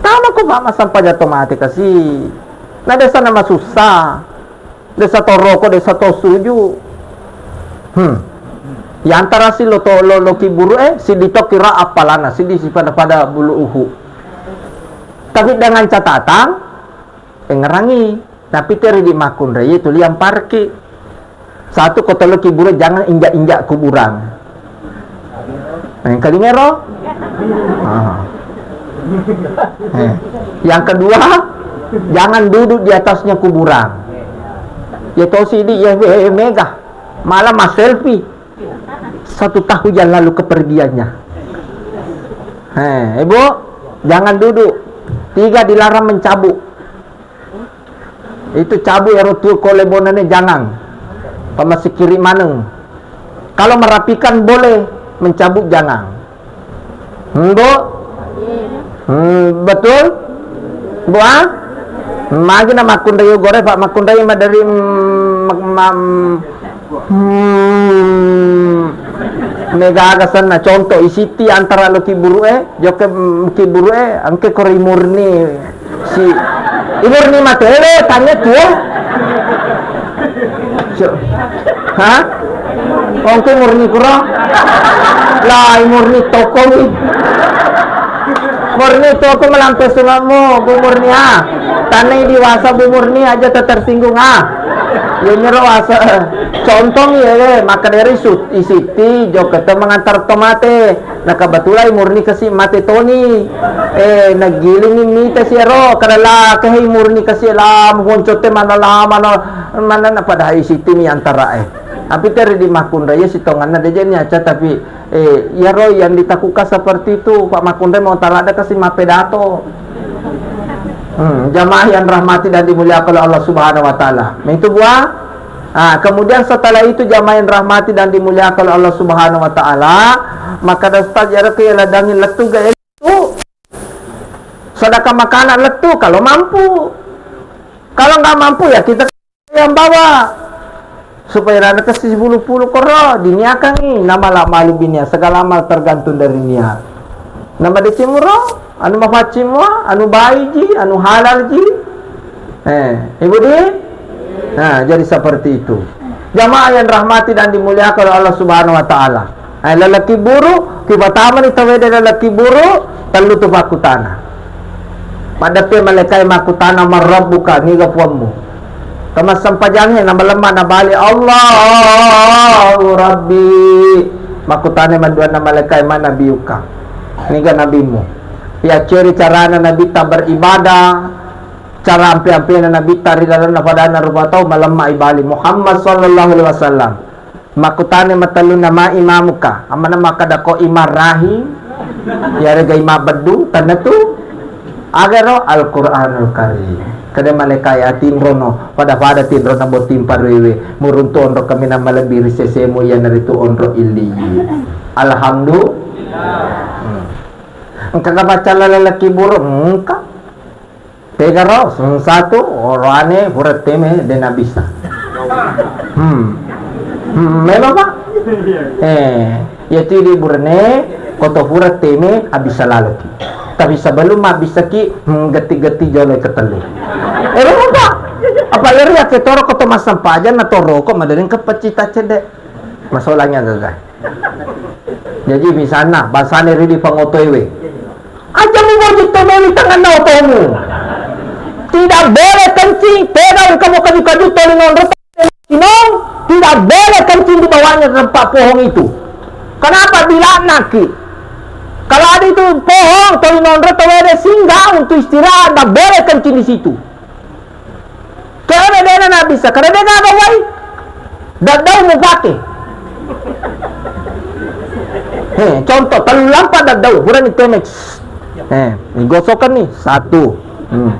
Tama ko, Pak, massempajang to mate kasi. Na desa na masussa. Desa to roko, desa to suju. Hmm. Yantara si lo to, lo, lo kiburu e, siddi to kira apalana, siddi si pada-pada bulu uhu. Tapi dengan catatan, engngerangi. Tapi teri di makkunrai tuli amparki. Satu ko tellu kiburu jangan injak-injak kuburan. Yang kelima ro? Ah. Eh. Yang kedua, jangan duduk di atasnya kuburan. Ya tosi di ya, eh, mega. Malah mas selfie. Satu tahun yang lalu kepergiannya. Eh, Ibu, jangan duduk. Tiga, dilarang mencabut. Itu cabut ero tu kole bonane jangan. Pamasikiri maneng. Kalau merapikan boleh, mencabut jangan. Hmm, Bu? Hmm, betul? Bu, ah? Magi na makkunrai gore, Pak, makkunrai madari, mm, mak-, mam-, hmm, mega aga senna. Contoh, isiti antara lo kiburu e, jokke, mm, kiburu e, angke kori murni. Si, i murni matele, tanya tu, eh. So, ha? Ongko murni kuro? Lah, i murni toko ni. Murni toko melampe sungamu, Bu Murni, ah. Tanai di wasa Bu Murni aja tersinggung, ah. Ya nyero wasa. Contoh mi, eh, maka dari sut-, isiti, jokete mengantar tomate. Nah, kebetulan murni kasi mate toni. Eh, nagilingi mita siero, kada la, kehei murni kasi la, muhoncote mana la, mana, mana na padahal isiti mi antara, eh. Tapi teri di makkunrai sitonganna deje ni aca, tapi, eh, iyaro yang ditakutkan seperti itu, Pak Makkunrai mau talada kasi mapedato. Hmm, jamaah yang rahmati dan dimuliakan oleh Allah Subhanahu wa Ta'ala. Nah, itu buah. Ah, kemudian setelah itu jamaah yang rahmati dan dimuliakan oleh Allah Subhanahu wa Ta'ala, maka da ustaz ya reke ya ladangi lettu ga lettu. Sedekah makanan lettu kalau mampu. Kalau nggak mampu ya kita yang bawa. Supaya rana kasi sepuluh puluh koro diniakangi nama la malu binia segala amal tergantung dari niat. Nama decimuro, anu mafaccing mua, anu baiji, anu halalji. Eh, Ibu di? Nah, jadi seperti itu. Jamaah yang rahmati dan dimuliakan oleh Allah Subhanahu wa Ta'ala. Eh, lalaki buru, kipatamani tawede lalaki buru, tellu tu pakkutana. Maddeppe malaikai makkutana, "Man rabbuka, niga puammu?" Kamassempajangnya, namalemma nabali, "Allahu Rabbi." Makkutana manduanna malaikai, "Man nabiyuka?" Niga nabimu? Yacceri carana nabitta beribadah, cara ampe-ampena nabitta ri lalenna padanna rupa tau, malemma ibali, "Muhammad sallallahu alaihi wasallam." Makkutana matellunna, "Ma imamuka?" Ammana makkadako, "Imam Rahim." Yarega imam beddu, tennetu. Agaro Al-Quranul Karim. Kada malaikai atinrono, pada-pada tinrona botting paruewe, muruntu onro kaminang malebbi ri sesemu iyanaritu onro illiyi. Alhamdulillah. Hmm. Engka ga baca lalaki buruk? Engka. Tegaro, satu, oroane, pura teme, dena bisa. Hmm. Hmm, memang, Pak? Eh, Iya tu idi burane, ko to pura teme, abbissa laloki. Tapi sebelum mabbissaki, hmm, getti-getti jolo ketellu. Eh, apa? Apa iri ake toro ko to massempajang na toroko madereng ke pecita cedde. Masolahnya gaga. Jadi misalna, bahasane ridi pangotoewe. Aja muboji teme di tengah otomu. Tidak boleh kencing, pegang kamu kaju-kaju toli nonro. Inong, tidak boleh kencing di bawahnya tempat pohon itu. Kenapa? Dilaknatki. Kalau ada itu pohon, toli nonro, tawede singgah untuk istirahat, tidak boleh kencing di situ. Kene dena nabbissa, karena dia nggak ada wai. Daddau mau pakai. Eh, contoh, terlalu lampa daddau, kurang temex. Eh, ini gosokan nih, satu. Hmm.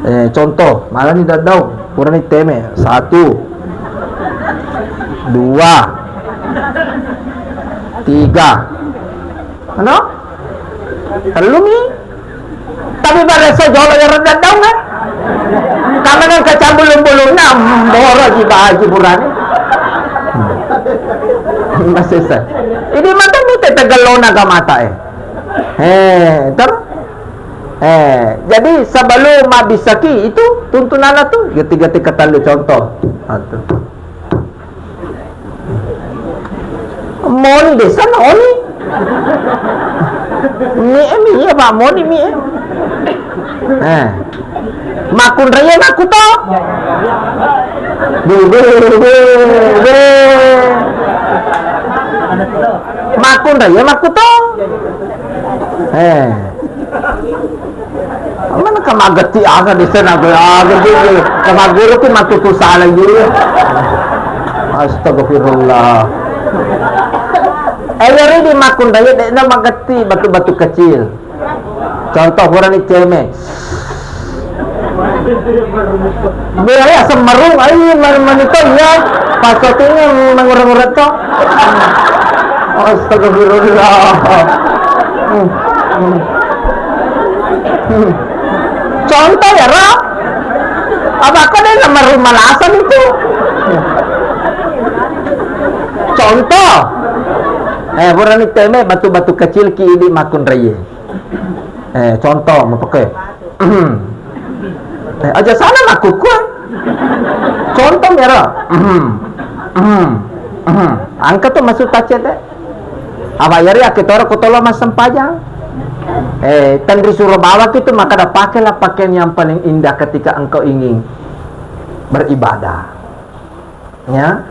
Eh, contoh, mana nih dadau? Pura nih teme. Satu. Dua. Tiga. Ano? Tellu mi. Tapi barasa jolo ya dadau kan? Karena kan kacang bulung-bulungnya, hmm, boro ji baji purane. Hmm. Masih sa. Ini mata mute tegelona ke mata eh. Eh, ter Eh, jadi sebelum mabbissaki itu tuntunanna tu, geti-geti ketellu contoh. Ah, tu. Moni desa na oni. Mi e, mi e, Pak, moni mi e. Eh. Makkunraie makkuto. Be, be, be, be. Makkunraie makkuto. Eh. Mana kamagetti aga di sana, aga di, sama guru ki matutu salah guru. Astagfirullah. Eh, jadi di makkunraie de na magetti batu-batu kecil. Contoh kurang ceme. Biaya semerung, ayo, man-, manito, iya. Pas syutingnya mengurang-urang to. Astagfirullah. Hmm. Hmm. Hmm. Contoh ya, Ra. Apa kau dia nomor malasan itu? Contoh. Eh, burani teme batu-batu kecil ki idi makkunraie. Eh, contoh, mau pakai. Eh, aja sana makkuku. Contoh mera. Angka tu masuk tacet, eh. Apa yari ake toro ko tolo massempajang. Eh, tenri suro bawaki tu maka ada pakailah pakaian yang paling indah ketika engkau ingin beribadah. Ya.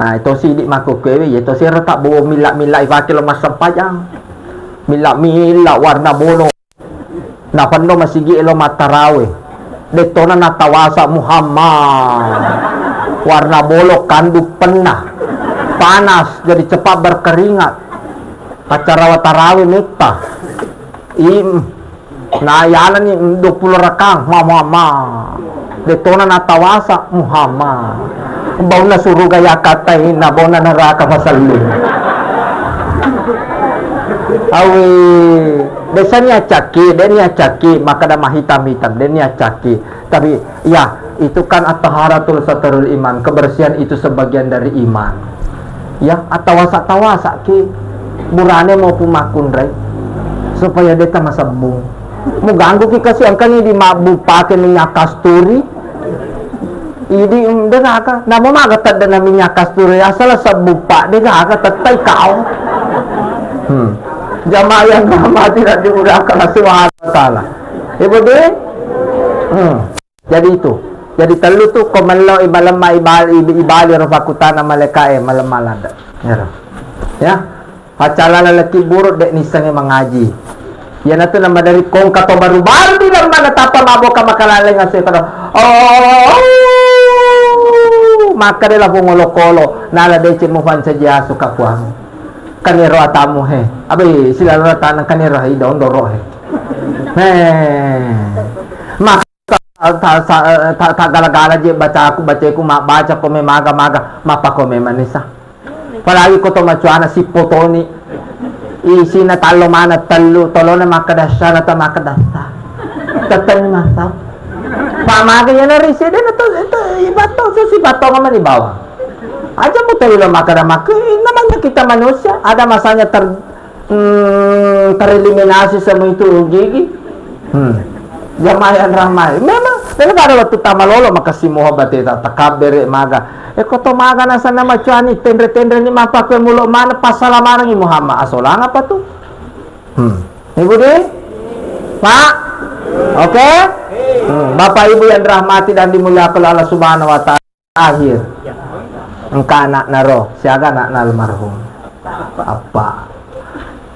Nah, itu sidi makkuku ewe, ya itu sira tak bawa mila-mila ipake lo massempajang. Mila-mila warna bolo. Napenno masigi elo mattarawe. Dettona natawasa Muhammad. Warna bolo kandu penna. Panas, jadi cepat berkeringat. Paccarawa tarawe metta. Im, na yalani dua puluh rakang, ma, ma, ma. Dettona natawasa Muhammad. Bauna suruga yakattai, na bauna neraka fasallu. Awi, desa ni acakki, de ni acakki, maka da mahitam-hitam, de ni acakki. Tapi, ya, itu kan at-taharatul satrul iman, kebersihan itu sebagian dari iman. Ya, attawasa-tawasa ki, burane mau pumakkunrai, supaya de tamasebbung. Muganggu ki kasi angkani di mabbu pake minyak kasturi, idi, mm, de gaga. Namo maga tedde na minyak kasturi, asal sebbu pak, de gaga, tettai kau. Hmm. Jamaah yang rahmati dan dimuliakan Allah Subhanahu wa Ta'ala. Ibu di? Hmm. Jadi itu. Jadi tellu tu ko mello ibalemma ibal-, ib-, ibali ro pakutana malaikae malemma ladde. Ero. Ya. Paccalala leki buruk de nissengnge mangaji. Iyanatu nama dari kongka to baru-baru di dalam mana tapa maboka makalaleng ase pada. Oh, maka de lapung olokolo nala deceng mupancaji asu kapuang. Kanero atamu he. Abe silalo tanang kanero he idong doro he. He. Mak ta-, ta-, ta-, ta-, gala-gala je bacaku, baceku, mabbaca kome maga-maga, mappakome manisa. Apalagi ko to macuana sippotoni. Isina tallo mana tellu, tolona makkadassa, na ta makkadassa. Tetteni masa. Pamaga yana risi, de na to, to, ibatto, so sibatto mani bawang. Aja mutello makkeda makkeda, namanya kita manusia, ada masanya ter-, hmm, tereliminasi semua itu gigi. Hmm. Jamaah yang rahmai. Memang, memang ada waktu tamalolo, maka si moho bateta takabbere maga. E, koto maga nasana macuani, tenre-tenre ni mapakue mulo mana, pasala manengi Muhammad. Asolang apa tu? Hmm. Ibu di? Pak? Oke? Hmm. Bapak Ibu yang dirahmati dan dimuliakan oleh Allah Subhanahu wa Ta'ala. Akhir. Engka anakna ro, siaga anakna almarhum. Apa?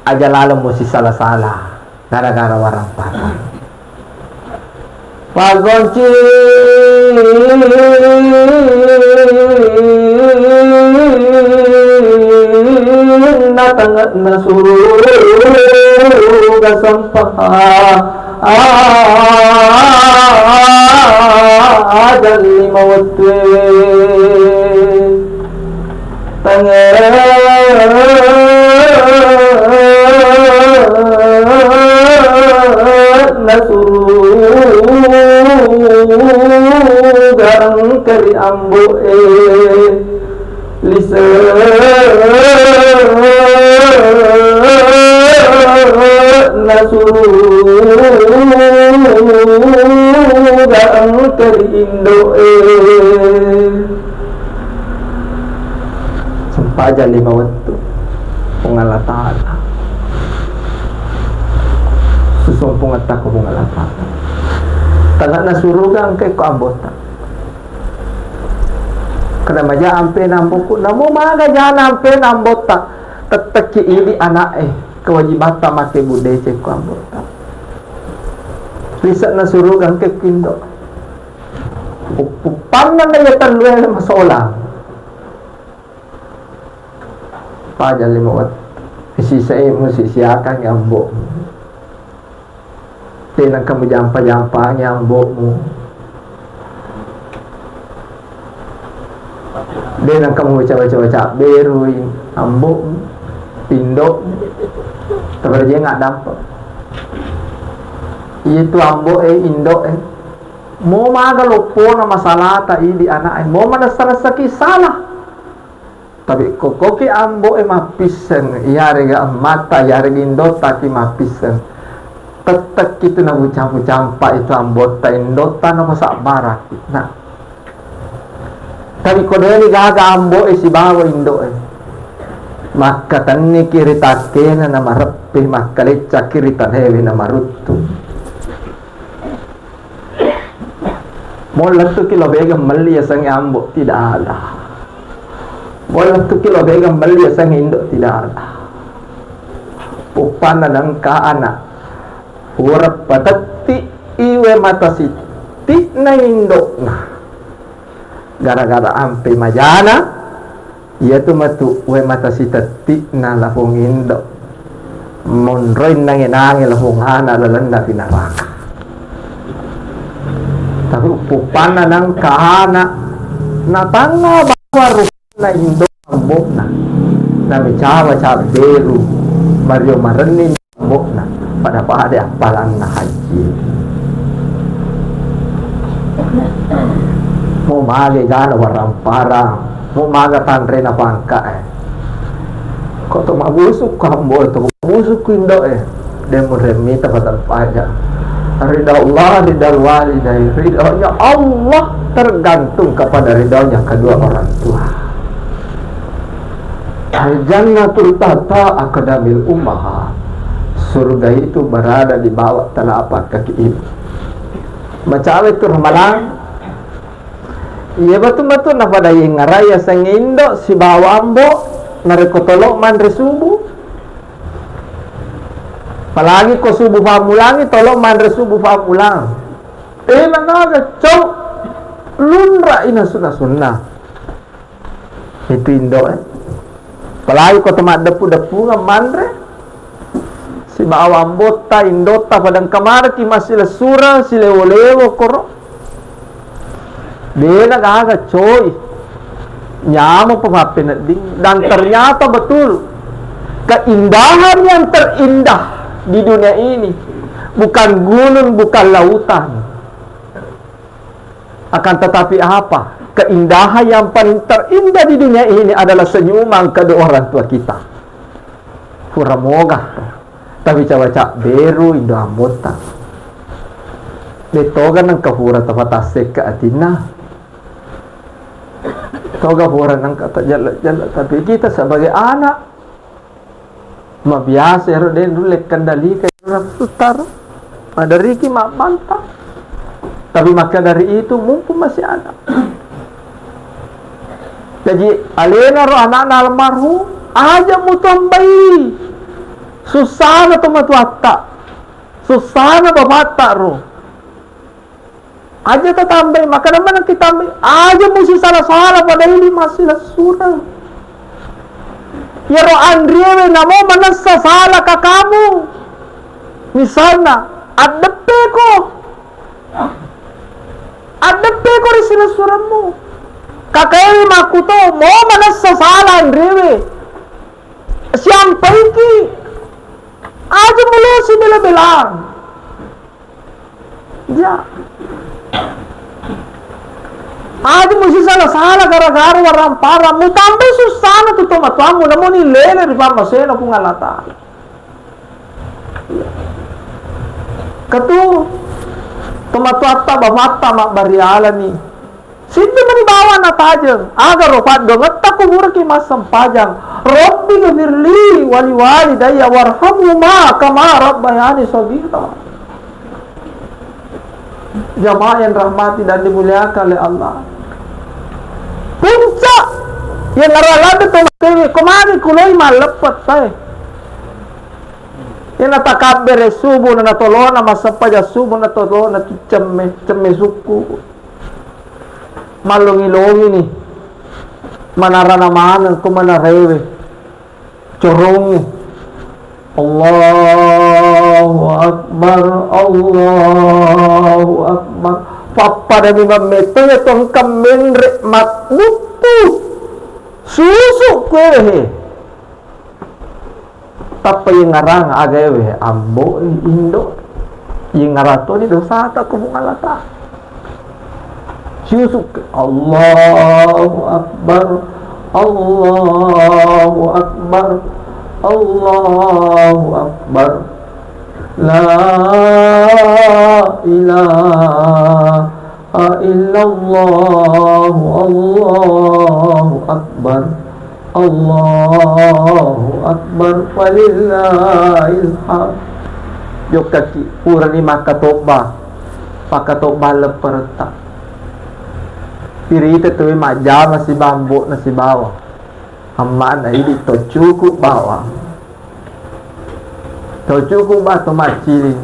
Aja laleng musi sala-sala. Gara-gara warampara. Paggoncinna tange'na suruga sempa. Ajang lima wettue. Tange'na suruga engka ri ambo'e. Lise'na suruga engka ri indo'e. Sempajang lima wettu, Puang Allah Ta'ala. Susumpungetta ko Puang Allah Ta'ala. Tange'na suruga engka ko ambotta. Kada maja ampe namboku, namo maga jana ampe nambotta. Tettekki idi ana'e, kewajibatta make budece ko ambotta. Lise'na suruga engka ko indo. Pu-, puppanna na iya tellue masolang. Pajang lima wettu. Sisai musi siakangngi ambo'mu. De nengka mujampa-jampangi ambo'mu. De nengka mubaca-baca-baca berui ambo'mu, indo'mu. Tabarajeng addampe. Iyatu ambo'e, indo'e. Mo maga loppona masalata idi ana'e. Mo manessa-nessaki salah. Tapi kokkoki ambo'e mappisseng, iyarega emmata, iyarega indotta ki mappisseng. Tettekki tu nabucampa-campa itu ambotta, indotta napasabbarakki. Nah. Tapi ko deni gaga ambo'e sibawa indo'e. Makkatenniki ri takkena namareppi, makkaleccaki ri talewe namaruttu. Mo lettuki lo begeng melli yasengnge ambo, tidak ada. Mo lettuki lo begeng melli yasengnge indo, tidak ada. Uppanna nengka ana, urep patetti iwe mata sitti'na indokna. Gara-gara ampe majana, Iyatu matu, wae mata sitetti'na lapong indo, monroi nange-nange lapong ana lalenna ri naraka. Tapi uppanna nangka ana, natangnga bawa rupanna indo ambo'na, namicawa cabberu, mario marenni. Ambo'na, pada-pada appalanna haji. Mo mage gana warang-parang, mo maga tanrena pangka e. Ko to mabusuk ko ambo e, to mabusuk ko indo e. De muremmita pada paja. Ridha Allah, ridha walidai, ridhonya Allah tergantung kepada ridhonya kedua orang tua. Al-jannatul tahta aqdamil ummahat. Surga itu berada di bawah telapak kaki ibu. Macawe tu ramalang. Iya batu-batu napada yengarai yasengnge indo sibawa ambo narekko tolo manre subuh. Apalagi ko subuh pammulangi, tolo manre subuh pammulang. Eh, nangaga cau lunra ina sunna-sunna. Itu indo e. Apalagi ko to maddeppu-deppungeng manre sibawa ambotta, indotta, pada engka mareki massilessureng, silewo-lewo koro. Dena gaga coi. Nyameng pa mappenedding. Dan ternyata betul, keindahan yang terindah di dunia ini bukan gunung, bukan lautan. Akan tetapi apa? Keindahan yang paling terindah di dunia ini adalah senyuman kedua orang tua kita. Pura moga. Tapi coba cak beru indo ambota. De toga nengka pura tapatassekka atinna. Toga pura nengka tajella-jella. Tapi kita sebagai anak, mabiasa ero de nulle kendalika ero putar. Maderiki mabbanta. Tapi maka dari itu mumpung masih ada. Jadi alena ro anakna almarhum, aja mutambai sussana tomatuatta, sussana bapatta ro. Aja tatambai, makana maneng kitambai, aja musi sala-sala pada ini masih surang. Yaro anriewe namo manessa sala kakamu. Misalna, addeppeko. Addeppeko ri silessurammu. Kakaewe makkuto, mo manessa sala anriewe. Siampaiki. Aja mulosi bela-belang. Ja. Aja musi sala-sala gara-gara warang parang. Mutambai sussana tu tomatuammu, namuni lele ri pammasena Puang Allah Ta'ala. Katu tomatuatta bapatta mabbarialani. Siddi mani bawang natajeng, aga ro paddongetta kuburaki massempajang. Rabbi ghfirli wali walidayya warhamhuma kama rabbayani shaghira. Jamaah yang rahmati dan dimuliakan oleh Allah. Puncak yang naraladde to matewe, ko magi kuloi malleppet tae. Yang natakabbere subuh na natolona, massempajang subuh na tolona tu cemme, cemme sukku. Mallongi-longini. Manarana maneng ko manarewe. Corongnge. Allahu Akbar, Allahu Akbar. Pappadami mammetto ya tongkang menre mabbuttu. Susu kuewe he. Tappa yengngarang aga ewe, ambo, indo. Yengngarang toni dosata ko Puang Allah Ta'ala. Siusuk, Allahu Akbar, Allahu Akbar, Allahu Akbar. La ilaha illallah, Allahu Akbar, Allahu Akbar, walillahil hamd. Jokkaki, purani makkatobba, pakkatobba lepperetta. Irita tauwe majjama siba ambo'na sibawa. Amma'na idi to cukup bawang. To cukup ba to macciling.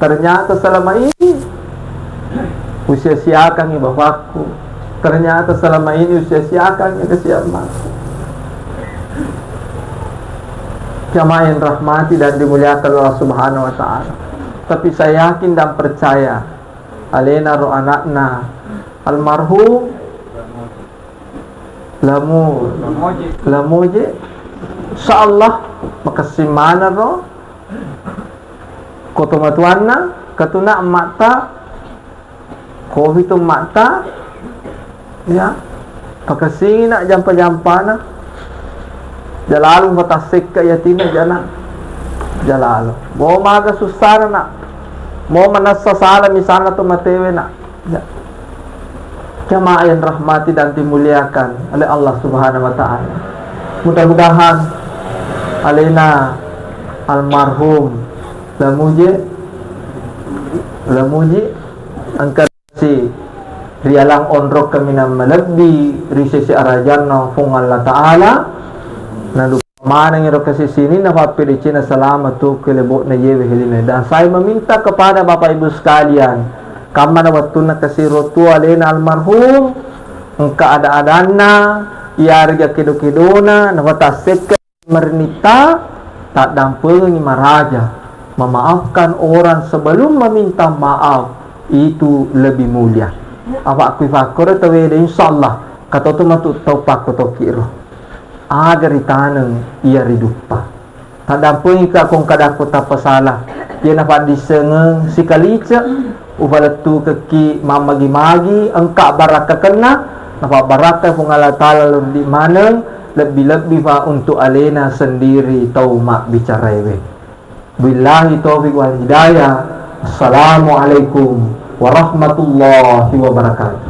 Ternyata selama ini usia-siakangi bapakku. Ternyata selama ini usia-siakangi kasihan bapakku. Jamaah yang rahmati dan dimuliakan Allah Subhanahu wa Ta'ala. Tapi saya yakin dan percaya, alena ro anakna almarhum Lamu-, Lamoje. Lamoje. Insyaallah, makessing maneng ro. Ko tomatoanna, katuna emma'ta, kofi tu emma'ta, ya, pakessingi nak jampa-jampana. Jalalu patassekka yatinna jana. Jalalu. Mo maga sussana nak. Mo manessa sala misalna to matewe nak. Ya. Jamaah yang rahmati dan dimuliakan oleh Allah Subhanahu wa Ta'ala. Mudah-mudahan alena almarhum Lamuje, Lamuji engka si rialang onrong kaminang malebbi ri sese arajanna Puang Allah Ta'ala. Nalu maneng iro kasi sininna pappedecenna salama tu ke lebo'na yewe helime. Dan saya meminta kepada Bapak Ibu sekalian, kammana wettunna kasiro tuo alena almarhum, engka ada-adanna, iyarega kedo-kedona, nafatassekka mernitta, taddampengengi maraja. Memaafkan orang sebelum meminta maaf itu lebih mulia. Apa kui fakkoro tawede, insyaallah, katoto matu tau pakko tokki ro. Aga ritaneng iya riduppa. Taddampengika ko engka dakko tappasala. Iyana paddissengeng sikalice, ufalettukekki mammagi-magi, engka barakkakenna, Napabbarakkai Puang Allah Ta'ala lebbi maneng, lebbi-lebbi fa untuk alena sendiri tau mabbicara ewe. Billahi taufiq wal hidayah. Assalamualaikum warahmatullahi wabarakatuh.